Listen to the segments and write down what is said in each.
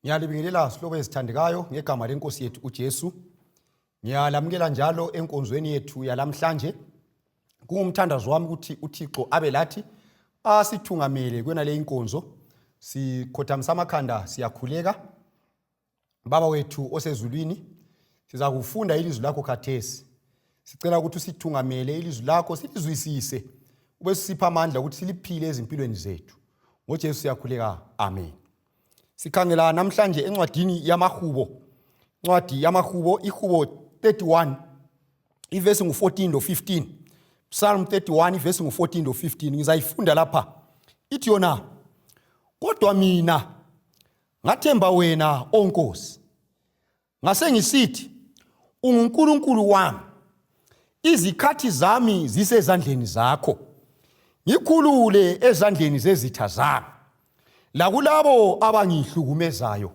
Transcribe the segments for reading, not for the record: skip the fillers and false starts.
Ngiyalibingelela sihlobo ezithandekayo ngegama lenkosi yethu uJesu. Ngiyalamukela njalo enkonzweni yethu yalamhlanje. Kungumthandazo wami ukuthi uThixo abe lathi asithungamele kuyona le inkonzo. Sikhothamisa amakhanda siyakhuleka. Baba wethu osezulwini, siza kufunda ilizwi lakho khathesi. Sicela ukuthi usithungamele ilizwi lakho silizwisise, ube sisipha amandla ukuthi siliphile ezimpilweni zethu. NgoJesu siyakhuleka. Amen. Sikhangela namhlanje encwadini yamaHubo. Incwadi yamaHubo, iHubo 31 ivesi ngu-14 lo-15. Psalm 31 ivesi ngu-14 lo-15. Ngizayifunda lapha. Ithi yona, kodwa mina ngathemba wena, o Nkosi. Ngasengisithi, unguNkulunkulu wami. Izikhathi zami zisezandleni zakho. Ngikhulule ezandleni zezitha zami lakulabo abangihlukumezayo.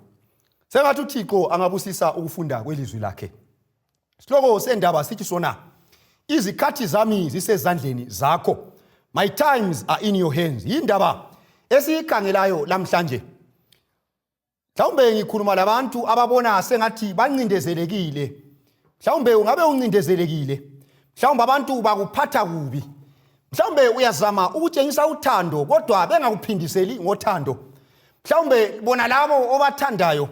Sengathi uThixo angabusisa ukufunda kwelizwi lakhe. Sihloko sendaba sithi sona, izikhathi zami zisezandleni zakho. My times are in your hands. Yindaba esiyikhangelayo lamhlanje. Mhlawumbe ngikhuluma labantu ababona sengathi bancindezelekile. Mhlawumbe ungabe uncindezelekile. Mhlawumbe abantu bakuphatha kubi. Mhlawumbe uyazama ukutshengisa uthando kodwa bengakuphindiseli ngothando. Mhlawumbe bona labo obathandayo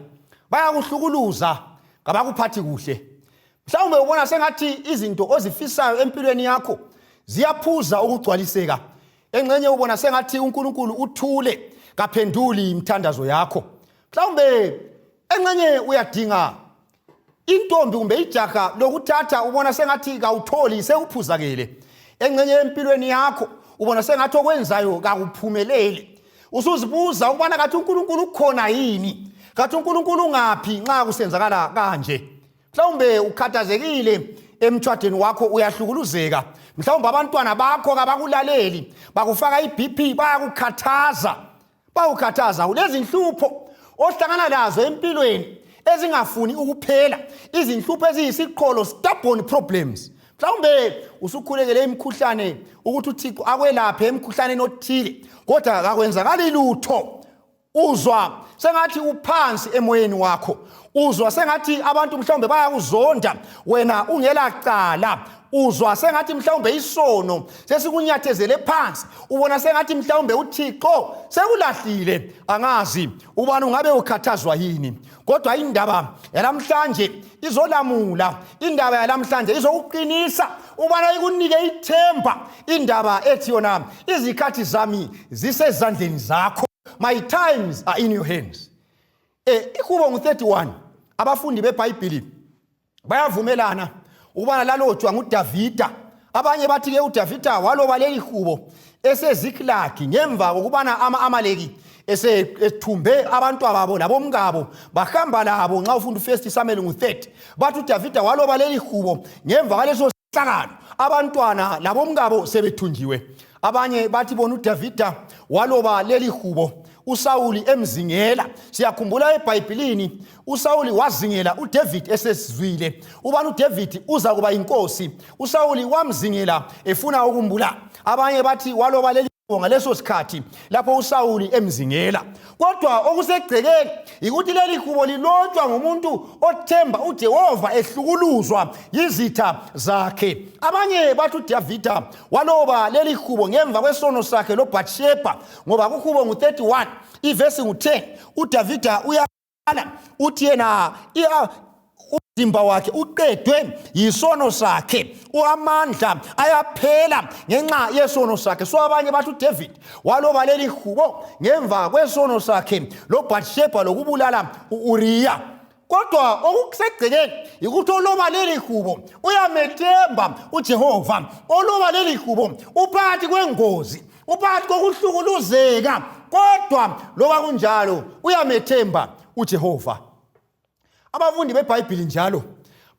bayakuhlukuluza kabakuphathi kuhle. Mhlawumbe ubona sengathi izinto ozifisayo empilweni yakho ziyaphuza ukugcwaliseka. Engxenye ubona sengathi uNkulunkulu uthule kaphenduli imithandazo yakho. Mhlawumbe engxenye uyadinga intombi kumbe ijaha lokuthatha ubona sengathi kawutholi sekuphuzakele. Engxenye empilweni yakho ubona sengathi okwenzayo kakuphumeleli. Usuzibuza ukubana kathi uNkulunkulu ukhona yini? Kathi uNkulunkulu ungaphi nxa kusenzakala kanje? Mhlawumbe ukhathazekile emtshwadeni wakho uyahlukuluzeka. Mhlawumbe abantwana bakho kabakulaleli, bakufaka iBP bayakukhathaza. Bayakukhathaza kulezinhlupho ohlangana lazo empilweni ezingafuni ukuphela, izinhlupho eziyisiqholo, stubborn problems. Mhlawumbe usukhulekele imikhuhlane ukuthi uThixo akwelaphe emkhuhlaneni othile, kodwa kakwenzakali lutho. Uzwa sengathi uphansi emoyeni wakho, uzwa sengathi abantu mhlawumbe bayakuzonda wena ungela cala, uzwa sengathi mhlawumbe isono sesikunyathezele phansi, ubona sengathi mhlawumbe uThixo sekulahlile. Angazi ubani ungabe ukhathazwa yini, kodwa indaba yalamhlanje izolamula, indaba yalamhlanje izokuqinisa ubana ikunike ithemba, indaba ethi yona izikhathi zami zisezandleni zakho. My times are in your hands. Ihubo ngu-31. Abafundi beBhayibhili bayavumelana ukubana lalotshwa nguDavida. Abanye bathi ke uDavida waloba leli hubo eseZiklagi ngemva kokubana ama-Amaleki esethumbe abantwababo labomkabo bahamba labo. Nxa ufunda uFirst Samuel ngu-30, bathi uDavida waloba leli hubo ngemva kwaleso sehlakalo, abantwana labomkabo sebethunjiwe. Abanye bathi bona uDavida waloba leli hubo uSawuli emzingela. Siyakhumbula eBhayibhilini uSawuli wazingela uDavid esesizwile ubani uDavid uza kuba inkosi. uSawuli wamzingela efuna ukumbulala. Abanye bathi waloba leli ngaleso sikhathi lapho uSawuli emzingela. Kodwa okusegcekeni yikuthi leli hubo lilotshwa ngumuntu othemba uJehova ehlukuluzwa yizitha zakhe. Abanye bathi uDavida waloba leli hubo ngemva kwesono sakhe loBathsheba, ngoba kuhubo ngu-31 ivesi ngu-10 uDavida uya uthi yena umzimba wakhe uqedwe yisono sakhe, amandla ayaphela ngenxa yesono sakhe. So abanye bathi uDavid waloba leli hubo ngemva kwesono sakhe loBathsheba lokubulala u-Uriya. Kodwa okusegcekeni yikuthi oloba leli hubo uyamethemba uJehova. Oloba leli hubo uphakathi kwengozi, uphakathi kokuhlukuluzeka, kodwa loba kunjalo uyamethemba uJehova. Abafundi beBhayibhili njalo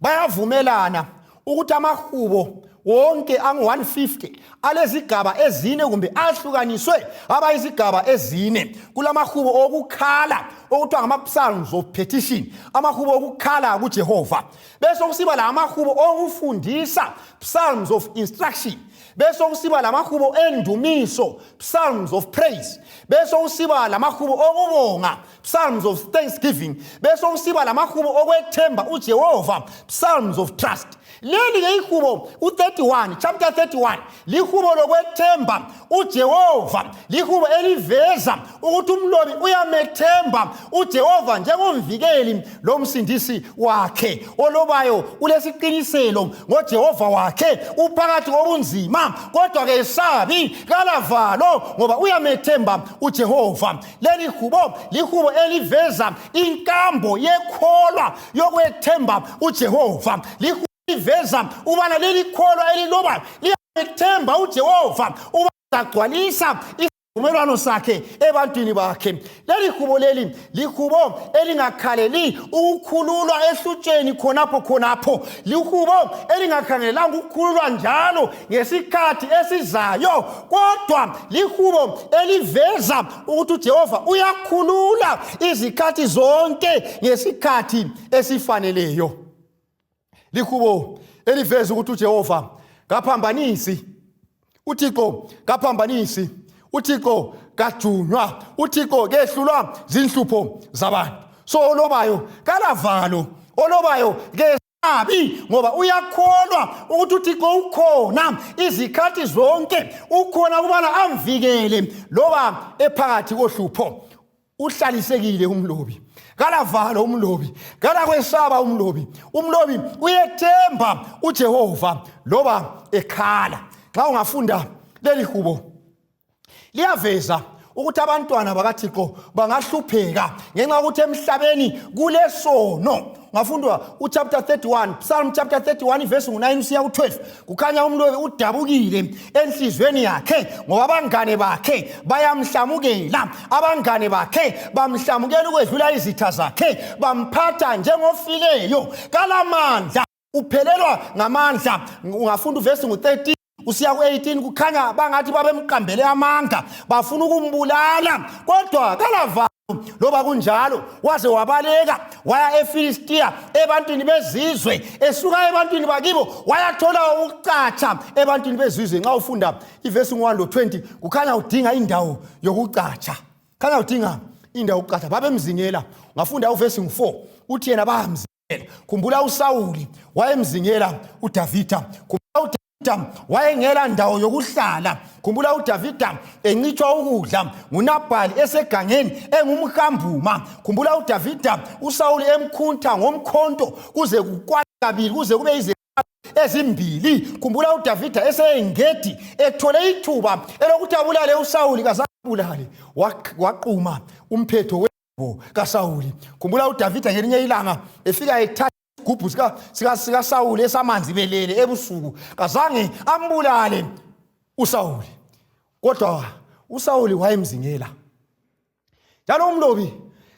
bayavumelana ukuthi amahubo wonke angu-150 alezigaba ezine kumbe ahlukaniswe abayizigaba ezine. Kulamahubo okukhala okuthiwa ngama-psalms of petition, amahubo okukhala kuJehova, bese kusiba la amahubo okufundisa, psalms of instruction. Bese kusiba lamahubo endumiso, psalms of praise. Bese kusiba lamahubo okubonga, psalms of thanksgiving. Bese kusiba lamahubo okwethemba uJehova, psalms of trust. Leli ke ihubo u31, chapter 31, lihubo lokwethemba uJehova, lihubo eliveza ukuthi umlobi uyamethemba uJehova njengomvikeli lomsindisi wakhe. Olobayo ulesiqiniselo ngoJehova wakhe, uphakathi kobunzima kodwa kesabi, kalavalo ngoba uyamethemba uJehova. Leli hubo lihubo eliveza inkambo yekholwa yokwethemba uJehova. Lihubo eliveza ubana leli kholwa elilobayo liyamethemba uJehova uba agcwalisa isivumelwano sakhe ebantwini bakhe. Leli hubo leli lihubo elingakhaleli ukukhululwa ehlutsheni khonapho khonapho, lihubo elingakhangelelanga ukukhululwa njalo ngesikhathi esizayo, kodwa lihubo eliveza ukuthi uJehova uyakhulula izikhathi zonke ngesikhathi esifaneleyo. Lihubo eliveza ukuthi uJehova kaphambanisi, uThixo kaphambanisi, uThixo kajunywa, uThixo kehlulwa zinhlupho zabantu. So olobayo kalavalo, olobayo kesabi ngoba uyakholwa ukuthi uThixo ukhona izikhathi zonke, ukhona ukubana amvikele loba ephakathi kohlupho. Uhlalisekile umlobi, kalavalo umlobi, kalakwesaba umlobi. Umlobi uyethemba uJehova loba ekhala. Nxa ungafunda leli hubo liyaveza ukuthi abantwana bakaThixo bangahlupheka ngenxa yokuthi emhlabeni kulesono. Ungafundwa uchapter 31, Psalm chapter 31 verse 9 usiya ku-12, kukhanya umlobi udabukile enhliziyweni yakhe ngoba abangane bakhe bayamhlamukela. Abangane bakhe bamhlamukela ukwedlula izitha zakhe, bamphatha njengofileyo, kalamandla, uphelelwa ngamandla. Ungafunda uvesi ngu-13 usiya ku-18, kukhanya bangathi babemqambele amanga, bafuna ukumbulala, kodwa kalavalo. Loba kunjalo waze wabaleka waya eFilistiya ebantwini bezizwe, esuka ebantwini bakibo wayathola ukucatsha ebantwini bezizwe. Nxa ufunda ivesi ngu-1 lo-20, kukhanya udinga indawo yokucatsha, khanya udinga indawo yokucatsha. Babemzingela. Ungafunda uvesi ngu-4, uthi yena bayamzingela. Khumbula uSawuli wayemzingela uDavida. Khumbula uDavida wayengela ndawo yokuhlala. Khumbula uDavida encitshwa ukudla nguNabhali esegangeni engumhambuma. Khumbula uDavida uSawuli emkhuntha ngomkhonto kuze kukwane kabili, kuze kube ize ezimbili. Khumbula uDavida eseyengedi ethole ithuba elokuthi abulale uSawuli, kazabulale, waquma umphetho kaSawuli. Khumbula uDavida ngelinye ilanga efika ethatha isigubhu sikaSawuli esamanzi belele ebusuku, kazange ambulale uSawuli, kodwa uSawuli wayemzingela. Njalo umlobi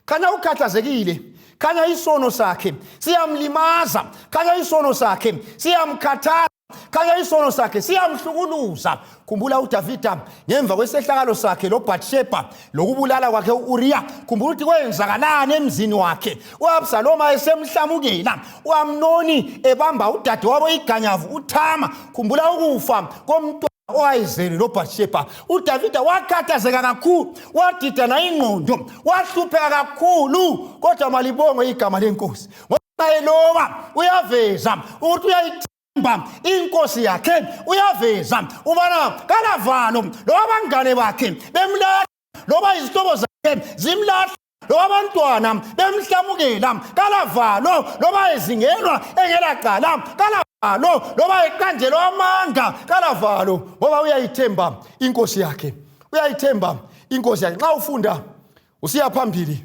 khanya ukhathazekile, khanya isono sakhe siyamlimaza, khanya isono sakhe siyamkhathaza, khanya isono sakhe siyamhlukuluza. Khumbula uDavida ngemva kwesehlakalo sakhe loBathsheba lokubulala kwakhe u-Uriya, khumbula ukuthi kwenzakalani emzini wakhe. U-Absaloma esemhlamukela, u-Amnoni ebamba udadewabo iganyavu uThama. Khumbula ukufa komntwana owayezele loBathsheba. UDavida wakhathazeka kakhulu, wadidana ingqondo, wahlupheka kakhulu, kodwa malibongwe igama lenkosi ngoba eloba uyaveza ukuthi uyayithemba inkosi yakhe, uyaveza ubana kalavalo loba abangane bakhe bemlahla, loba izihlobo zakhe zimlahla, loba abantwana bemhlamukela, kalavalo loba ezingelwa engelacala, kalavalo loba eqanjelwa amanga, kalavalo ngoba uyayithemba inkosi yakhe, uyayithemba inkosi yakhe. Nxa ufunda usiya phambili,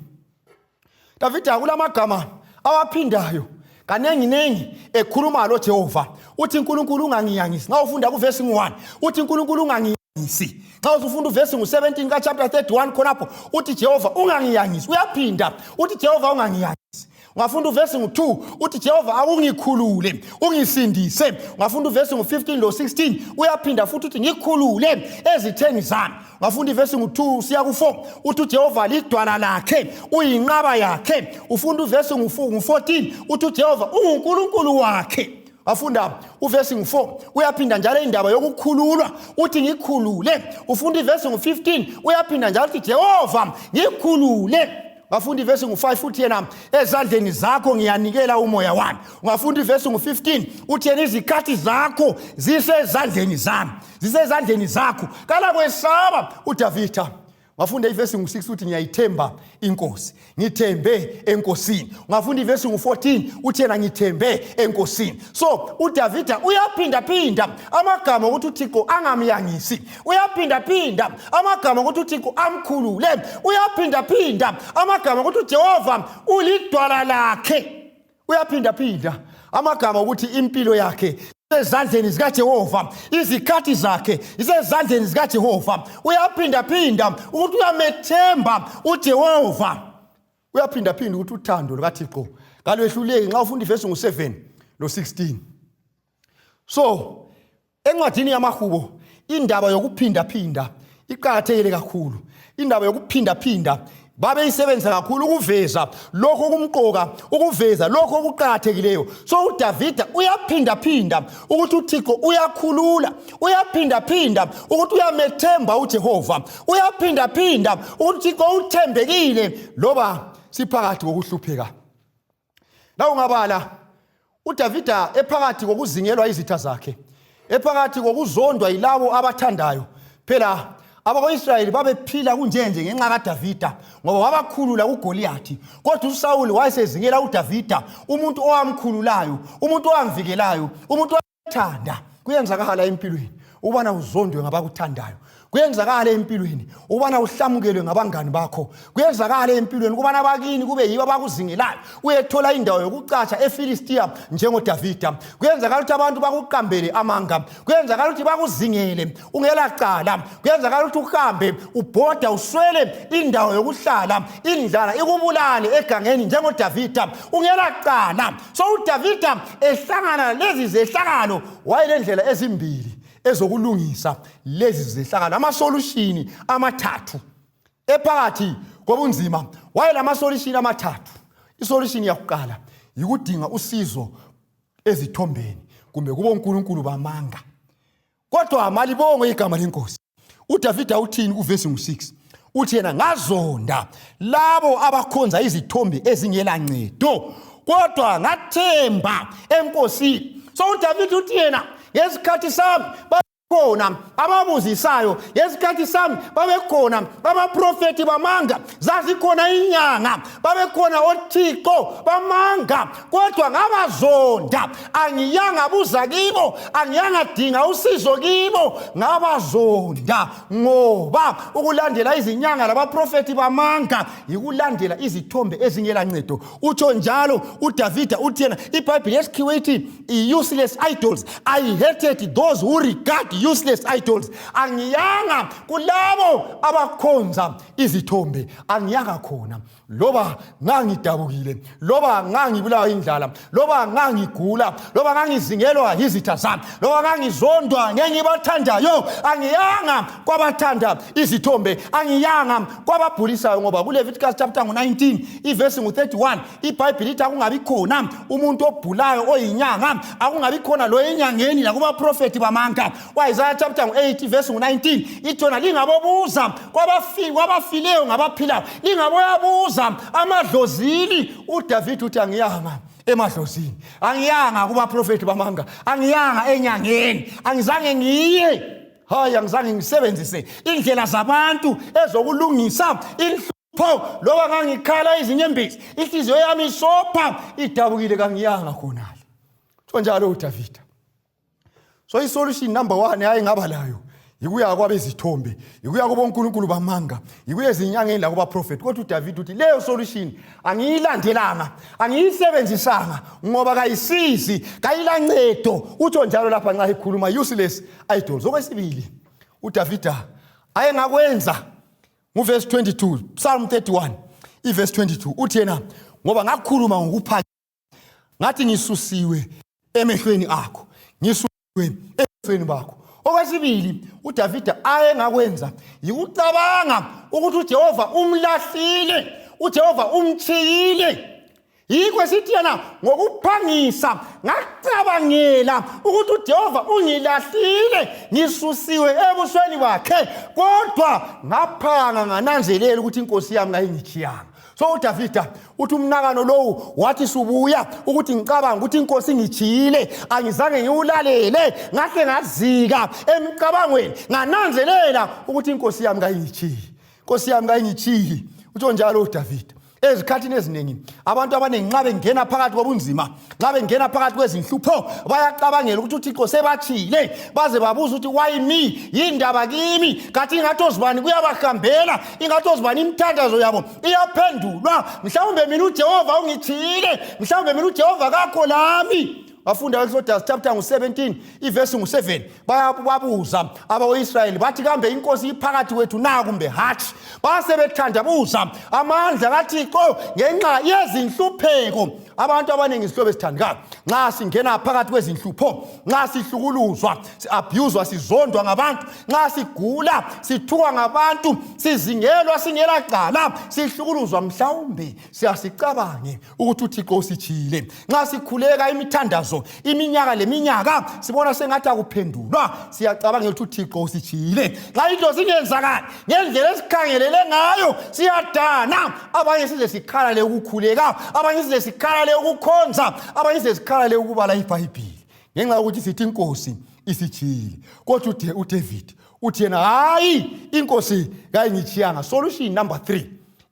Davida kulamagama awaphindayo kanenginengi ekhuluma lo Jehova. Uthi uNkulunkulu ungangiyangisi. Nxa ufunda kuvesi ngu-1, uthi uNkulunkulu ungangiyangisi. Nxa usufunda uvesi ngu-17 ka-chapter 31 khonapho, uthi Jehova ungangiyangisi. Uyaphinda uthi Jehova ungangiyangisi. Ungafunda uvesi ngu-2, uthi Jehova awungikhulule ungisindise. Ungafunda uvesi ngu-15 lo-16, uyaphinda futhi uthi ngikhulule ezitheni zami. Ungafunda ivesi ngu-2 siya ku-4, uthi uJehova lidwala lakhe, uyinqaba yakhe. Ufunda uvesi ngu-14, uthi uJehova unguNkulunkulu wakhe. Afunda uvesi ngu-4, uyaphinda njalo indaba yokukhululwa, uthi ngikhulule. Ufunda ivesi ngu-15, uyaphinda njalo uthi Jehova ngikhulule. Ungafunda ivesi ngu-5, uthi yena ezandleni zakho ngiyanikela umoya wami. Ungafunda ivesi ngu-15, uthi yena izikhathi zakho zisezandleni zami, zisezandleni zakho. Kalakwesaba uDavida. Ungafunda ivesi ngu-6, uthi ngiyayithemba inkosi, ngithembe enkosini. Ungafunda ivesi ngu-14, uthi yena ngithembe enkosini. So uDavida uyaphindaphinda amagama okuthi uThixo angamyangisi, uyaphindaphinda amagama okuthi uThixo amkhulule, uyaphindaphinda amagama okuthi uJehova ulidwala lakhe, uyaphindaphinda amagama okuthi impilo yakhe ezandleni zikaJehova, izikhathi zakhe zisezandleni zikaJehova. Uyaphindaphinda ukuthi uyamethemba uJehova, uyaphindaphinda ukuthi uthando lukaThixo kalwehluleki, nxa ufunda ivesi ngu-7 lo-16. So encwadini yamahubo indaba yokuphindaphinda iqakathekile kakhulu. Indaba yokuphindaphinda babeyisebenzisa kakhulu ukuveza lokho okumqoka, ukuveza lokho okuqakathekileyo. So uDavida uyaphindaphinda ukuthi uThixo uyakhulula, uyaphindaphinda ukuthi uyamethemba uJehova, uyaphindaphinda ukuthi uThixo uthembekile loba siphakathi kokuhlupheka. La ungabala uDavida ephakathi kokuzingelwa izitha zakhe, ephakathi kokuzondwa yilabo abathandayo. Phela abako-Israyeli babephila kunjenje ngenxa kaDavida, ngoba wabakhulula kuGoliyathi. Kodwa uSawuli wayesezingela uDavida, umuntu owamkhululayo, umuntu owamvikelayo, umuntu thanda. Kuyenzakala empilweni ukubana uzondwe ngabakuthandayo, kuyenzakala empilweni ukubana uhlamukelwe ngabangani bakho, kuyenzakala empilweni ukubana abakini kube yibo abakuzingelayo, uyethola indawo yokucatsha eFilistiya njengoDavida. Kuyenzakala ukuthi abantu bakuqambele amanga, kuyenzakala ukuthi bakuzingele ungela cala, kuyenzakala ukuthi uhambe ubhoda uswele indawo yokuhlala, indlala ikubulale egangeni njengoDavida ungela cala. So uDavida ehlangana lezi zehlakalo wayelendlela ezimbili ezokulungisa lezi zehlakalo, amasolushini amathathu ephakathi kobunzima. Wayelamasolishini amathathu. Isolushini yakuqala yikudinga usizo ezithombeni kumbe kubonkulunkulu bamanga. Kodwa malibongwe igama lenkosi. UDavida uthini kuvesi ngu-6? Uthi yena ngazonda labo abakhonza izithombe ezingelancedo, kodwa ngathemba enkosini. So uDavida uthi yena ngesikhathi sami khona ababuzisayo, ngesikhathi sami babekhona abaprofethi bamanga, zazikhona inyanga, babekhona othixo bamanga, kodwa ngabazonda. Angiyanga buza kibo, angiyanga dinga usizo kibo, ngabazonda, ngoba ukulandela izinyanga labaprofethi bamanga yikulandela izithombe ezingelancedo. Utsho njalo uDavida, uthi yena iBhayibhili yesikhiwe ithi useless idols, I hated those who regard useless idols. Angiyanga kulabo abakhonza izithombe, angiyanga khona, loba ngangidabukile, loba ngangibulawa indlala, loba ngangigula, loba ngangizingelwa yizitha zami, loba ngangizondwa ngengibathandayo. Angiyanga kwabathanda izithombe, angiyanga kwababhulisayo, ngoba kuLeviticus chapter ngu-19 ivesi ngu-31 iBhayibhili ithi akungabi khona umuntu obhulayo oyinyanga, akungabi khona lo enyangeni nakubaprofethi bamanga. U-Isaya chapter ngu-8 ivesi ngu-19 ithona lingabobuza kwabafileyo ngabaphilayo, lingaboyabuza amadlozini. UDavid uthi angiyanga emadlozini, angiyanga kubaprofethi bamanga, angiyanga enyangeni, angizange ngiye, hayi, angizange ngisebenzise indlela zabantu ezokulungisa inhlupho, loba ngangikhala izinyembezi, inhliziyo yami isopha idabukile, kangiyanga khonale. Tsho njalo uDavida. So isolution number 1 ayengaba layo yikuya kwabezithombe, yikuya kubonkulunkulu bamanga, yikuya ezinyangeni lakubaprofethi. Kodwa uDavid uthi leyo solution angiyilandelanga, angiyisebenzisanga, ngoba kayisizi, kayilancedo. Utsho njalo lapha nxa ekhuluma useless idols. Okwesibili uDavida ayengakwenza nguvesi 22, Psalm 31 ivesi 22, uthi yena ngoba ngakhuluma ngokupha, ngathi ngisusiwe emehlweni akho, ngisusiwe ebusweni bakho. Okwesibili uDavida ayengakwenza yikucabanga ukuthi uJehova umlahlile, uJehova umchiyile. Yikho esithi yena ngokuphangisa ngacabangela ukuthi uJehova ungilahlile, ngisusiwe ebusweni bakhe, kodwa ngaphanga ngananzelela ukuthi inkosi yami kayingitshiyanga. So uDavida uthi umnakano lowu wathi subuya ukuthi ngicabanga ukuthi inkosi ingitshiyile, angizange ngiwulalele, ngahle ngazika emcabangweni ngananzelela ukuthi inkosi yami kayingitshiyi, inkosi yami kayingitshiyi. Utsho njalo uDavida. Ezikhathini eziningi abantu abaningi nxa bengena phakathi kobunzima, nxa bengena phakathi kwezinhlupho, bayacabangela ukuthi uThixo sebatshile, baze babuza ukuthi why me, yindaba kimi, kathi ingathi ozibani kuyabahambela, ingathi ozibani imithandazo yabo iyaphendulwa, mhlawumbe mina uJehova ungithile, mhlawumbe mina uJehova kakho lami. Wafunda Exodus chapter ngu-17 ivesi ngu-7, bayababuza abako-Israyeli bathi kambe inkosi iphakathi kwethu na kumbe hatshi? Base bethandabuza amandla kaThixo ngenxa yezinhlupheko. Abantu abaningi, izihlobo ezithandekayo, nxa singena phakathi kwezinhlupho, nxa sihlukuluzwa, si-abhuzwa, sizondwa ngabantu, nxa sigula, sithukwa ngabantu, sizingelwa singela cala, sihlukuluzwa, mhlawumbe siyasicabange ukuthi uThixo usitshiyile. Nxa sikhuleka imithandazo iminyaka leminyaka, sibona sengathi akuphendulwa, siyacabanga ukuthi uThixo usitshiyile. Nxa into zingenzakali ngendlela esikhangelele ngayo, siyadana, abanye size sikhalale ukukhuleka, abanye size sikhalale ukukhonza, abanye size sikhalale ukubala iBhayibhili, ngenxa yokuthi sithi inkosi isitshiyile. Kodwa uDavid uthi yena hayi, inkosi kayingitshiyanga. Solution number 3,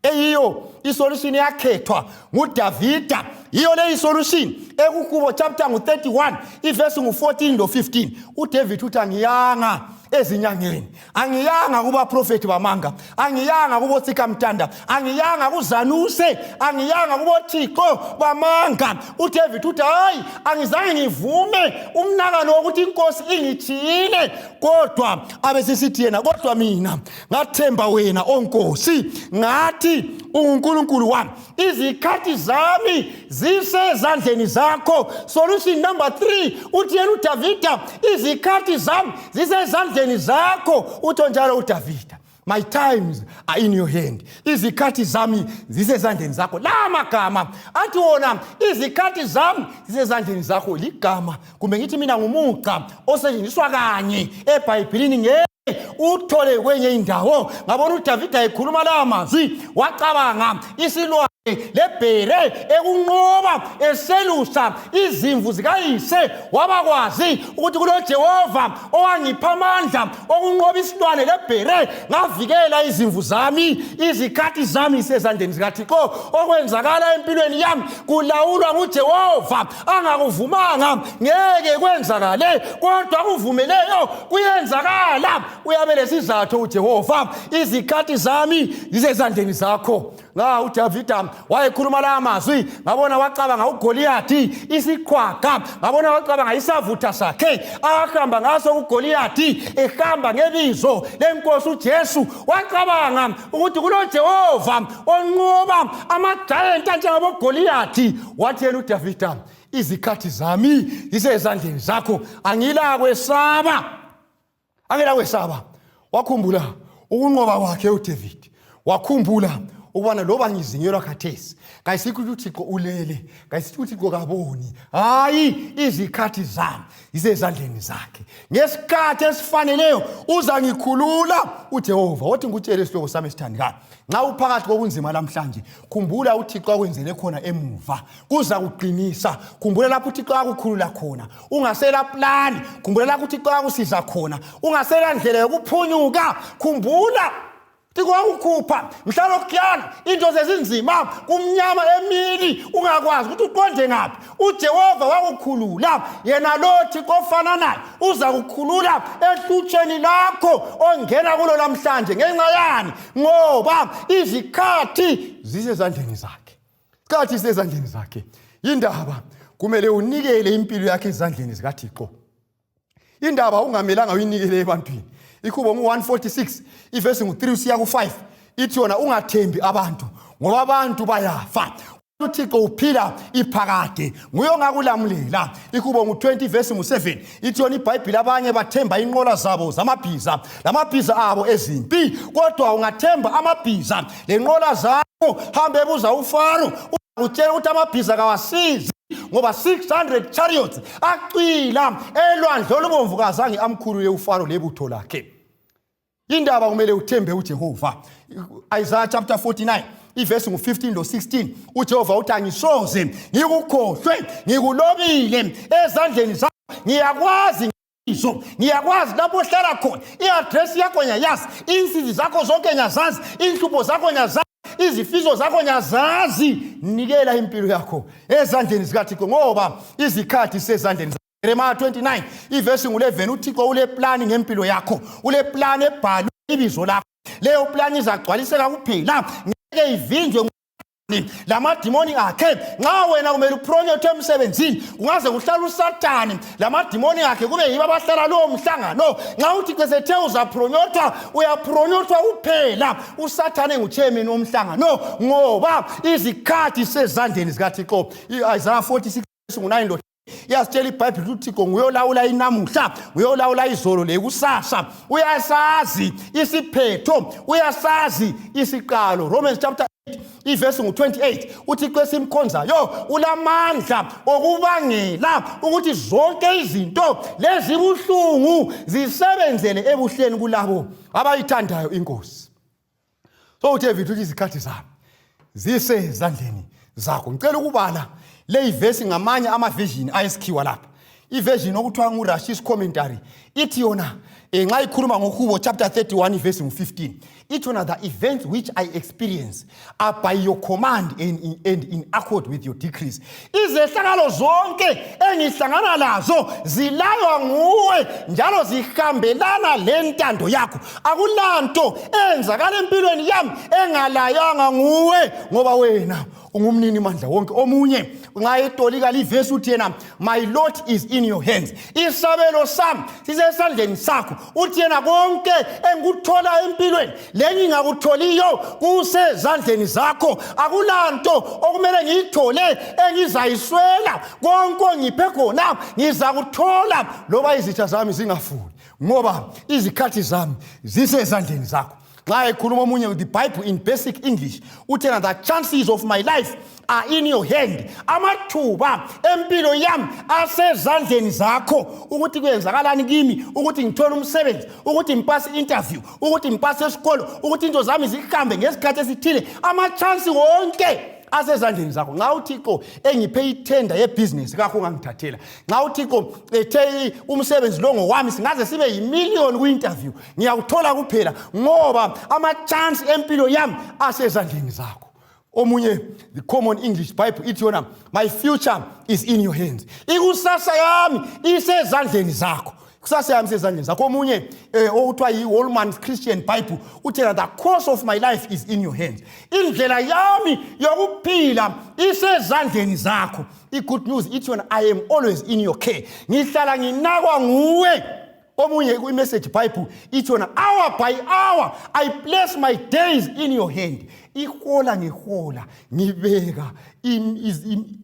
eyiyo isolution eyakhethwa nguDavida, yiyo le isolution ekuHubo chapter ngu-31 ivesi ngu-14 lo-15. UDavid uthi angiyanga ezinyangeni, angiyanga kubaprofethi bamanga, angiyanga kubotsikamtanda, angiyanga kuzanuse, angiyanga kubothixo bamanga. UDavid uthi hayi, angizange ngivume umnakano wokuthi inkosi ingithiyile, kodwa abesisithi yena, kodwa mina ngathemba wena onkosi, ngathi unguNkulunkulu wami, izikhathi zami zisezandleni zakho. Solution number 3, uthi yena uDavida, izikhathi zami zisezandleni zakho. Utsho njalo uDavida, my times are in your hand, izikhathi zami zisezandleni zakho. La magama athi wona izikhathi zami zisezandleni zakho ligama, kumbe ngithi mina ngumugca osetshenziswa kanye eBhayibhilini, nge uthole kwenye indawo. Ngabona uDavida ekhuluma lawa mazwi, wacabanga isilwane lebhere ekunqoba eselusa izimvu zikayise, wabakwazi ukuthi kulo Jehova owangipha amandla okunqoba isilwane lebhere, ngavikela izimvu zami. Izikhathi zami isezandleni zikaThixo. Okwenzakala empilweni yami kulawulwa nguJehova. Angakuvumanga ngeke kwenzakale, kodwa kuvumeleyo kuyenzakala. Uyabe lesizathu uJehova. Izikhathi zami zisezandleni zakho. Nga uDavida wayekhuluma la mazwi, ngabona wacabanga uGoliyathi isiqhwaga, ngabona wacabanga isavutha sakhe ahamba ngaso kuGoliyathi, ehamba ngebizo lenkosi uJesu. Wacabanga ukuthi kulo Jehova onqoba amajayenti anjengaboGoliyathi. Wathi yena uDavida, izikhathi zami zisezandleni zakho, angila kwesaba, angela kwesaba. Wakhumbula ukunqoba kwakhe uDavid, wakhumbula ukubana loba ngizingelwa khathesi, kayisikho ukuthi uThixo ulele, kayisithi uThixo kaboni. Hayi, izikhathi zami zisezandleni zakhe, ngesikhathi esifaneleyo uzangikhulula uJehova. Wathi ngikutshele, isihlobo sami esithandekayo, nxa uphakathi kobunzima lamhlanje, khumbula uThixo akwenzele khona emuva, kuza kuqinisa. Khumbula lapho uThixo akukhulula khona ungasela plani, khumbula lapho uThixo akusiza khona ungasela ndlela yokuphunyuka. Khumbula Thixo wakukhupha mhla lokhuyana into zezinzima, kumnyama emini, ungakwazi ukuthi uqonde ngaphi. UJehova wakukhulula. Yena lo Thixo ofananayo uza kukhulula ehlutsheni lakho ongena kulo lamhlanje. Ngenxa yani? Ngoba izikhathi zisezandleni zakhe, isikhathi sisezandleni zakhe. Indaba kumele unikele impilo yakhe ezandleni zikaThixo, indaba ungamelanga uyinikele ebantwini. Ihubo ngu-146 ivesi ngu-3 usiya ku-5 ithi yona ungathembi abantu, ngoba abantu bayafa, uThixo uphila iphakade, nguye ongakulamulela. Ihubo ngu-20 vesi ngu-7 ithi yona iBhayibhili, abanye bathemba inqola zabo zamabhiza lamabhiza abo ezimpi, kodwa ungathemba amabhiza lenqola zakho, hambe ebuza uFaro. Utshela ukuthi amabhiza kawasizi ngoba 600 chariots acwila elwandle olubomvu kazange amkhulule uFaro lebutho lakhe. Indaba kumele uthembe uJehova. Isaiah chapter 49 ivesi ngu-15 lo-16 uJehova uthi angisoze ngikukhohlwe ngikulobile ezandleni zakho ngiyakwazi izo ngiyakwazi lapho ohlala khona i-adresi yakho ngiyayazi insizi zakho zonke ngiyazazi inhlupho zakho ngiyazazi izifiso zakho ngiyazazi nikela impilo yakho ezandleni zikathixo ngoba izikhathi sezandleni Jeremiah 29 ivesi ngu-11 uThixo uleplani ngempilo yakho uleplani ebhalwe ibizo lakho leyo plani izagcwaliseka kuphela ngeke ivinjwe lamadimoni akhe nxa wena kumele upronyethwe emsebenzini kungaze kuhlala usatane lamadimoni akhe kube yibo abahlala lowo mhlangano nxa uthixo esethe uzapronyotwa uyapronyotwa kuphela usathane nguchairman womhlangano ngoba izikhathi sezandleni zikathixo i-isaya 46 ngu-9 lo iyasitshela ibhayibhili ukuthi uthixo nguyolawula inamuhla nguyolawula izolo lekusasa uyasazi isiphetho uyasazi isiqalo Romans chapter 8 ivesi ngu-28 uthixo esimkhonzayo ulamandla okubangela ukuthi zonke izinto lezibuhlungu zisebenzele ebuhleni kulabo abayithandayo inkosi So uDavid uthi izikhathi zami zisezandleni zakho. Ngicela ukubala leyi vesi ngamanye ama-version ayesikhiwa lapha. I-version okuthiwa ngu-Rashi's commentary ithi yona eh, nxa ikhuluma ngoHubo chapter 31 ivesi ngu-15 ithi yona the events which I experience are by your command and in accord with your decrees. Izehlakalo zonke engihlangana lazo zilaywa nguwe njalo zihambelana lentando yakho. Akulanto eyenzakala empilweni yami engalayanga nguwe ngoba wena ungumnini mandla wonke. Omunye nxa etolika livesi uthi yena my lot is in your hands, isabelo sami sisesandleni sakho. Uthi yena konke engikuthola empilweni lengingakutholiyo kusezandleni zakho. Akulanto okumele ngiyithole engizayiswela, konke ongiphe khona ngizakuthola loba izitha zami zingafuni, ngoba izikhathi zami zisezandleni zakho. Nxa ekhuluma omunye the Bible in basic English uthi yena the chances of my life are in your hand, amathuba empilo yami asezandleni zakho. Ukuthi kuyenzakalani kimi, ukuthi ngithole umsebenzi, ukuthi ngipase i-interview, ukuthi ngipase esikolo, ukuthi into zami zihambe ngesikhathi esithile, ama-chance wonke asezandleni zakho. Nxa uThixo engiphe ithenda yebhizinesi kakho ungangithathela. Nxa uThixo ethe umsebenzi lo ngowami, singaze sibe yimiliyoni kwi-interview ngiyawuthola kuphela, ngoba ama-chance empilo yami asezandleni zakho. Omunye the Common English Bible ithi yona my future is in your hands, ikusasa yami isezandleni zakho, kusasa yami isezandleni zakho. Omunye okuthiwa yi-Holman Christian Bible uthi the course of my life is in your hands, indlela yami yokuphila isezandleni zakho. I-Good News ithi yona I am always in your care, ngihlala nginakwa nguwe. Omunye kwi-Message Bible ithi yona hour by hour I place my days in your hand, ihola ngehola ngibeka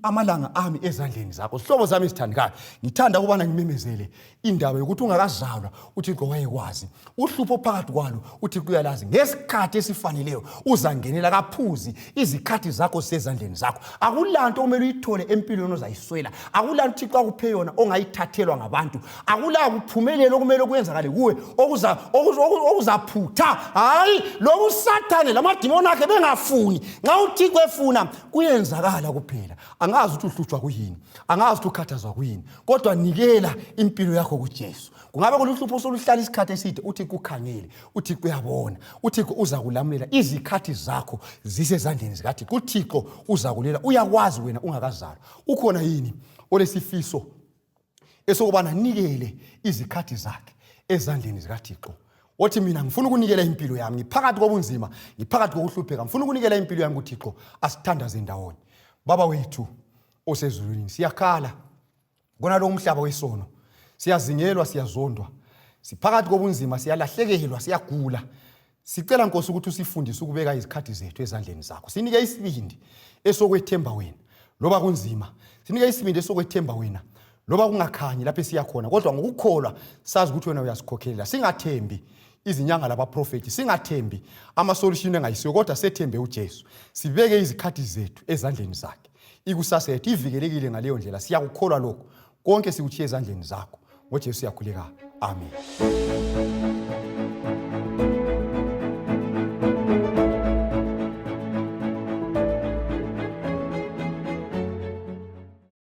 amalanga ami ezandleni zakho. Sihlobo zami esithandekayo, ngithanda ukubana ngimemezele indaba yokuthi ungakazalwa uThixo wayekwazi uhlupho phakathi kwalo, uThixo uyalazi. Ngesikhathi esifaneleyo uzangenela, kaphuzi, izikhathi zakho zisezandleni zakho. Akulanto okumele uyithole empilweni ozayiswela, akulanto uThixo akuphe yona ongayithathelwa ngabantu, akula kuphumelela okumele kuyenzakale kuwe okuzaphutha. Hayi, lobu sathane lamadimoni akhe bengafuni, nxa uThixo efuna kuyenzakala kuphela. Angazi ukuthi uhlutshwa kuyini, angazi ukuthi ukhathazwa kuyini, kodwa nikela impilo yakho kuJesu. Kungabe kuluhlupho osoluhlala isikhathi eside, uthi kukhangele, uThixo uyabona, uThixo uzakulamulela. Izikhathi zakho zisezandleni zikaThixo, uThixo uzakulela, uyakwazi wena ungakazalwa. Ukhona yini olesifiso esokubana nikele izikhathi zakhe ezandleni zikaThixo? Othi mina ngifuna ukunikela impilo yami, ngiphakathi kobunzima, ngiphakathi kokuhlupheka, ngifuna ukunikela impilo yami kuThixo. Asithandaze ndawonye. Baba wethu osezulwini, siyakhala kona lo umhlaba wesono, siyazingelwa, siyazondwa, siphakathi kobunzima, siyalahlekelwa, siyagula. Sicela Nkosi ukuthi usifundise ukubeka izikhathi zethu ezandleni zakho. Sinike isibindi esokwethemba wena loba kunzima, sinike isibindi esokwethemba wena loba kungakhanyi lapho esiya khona, kodwa ngokukholwa sazi ukuthi wena uyasikhokhelela. Singathembi izinyanga labaprofethi, singathembi ama-solution engayisiyo, kodwa sethembe uJesu, sibeke izikhathi zethu ezandleni zakhe. Ikusasa yethu ivikelekile ngaleyo ndlela. Siyakukholwa lokho, konke sikutshiye ezandleni zakho. NgoJesu siyakhuleka, amen.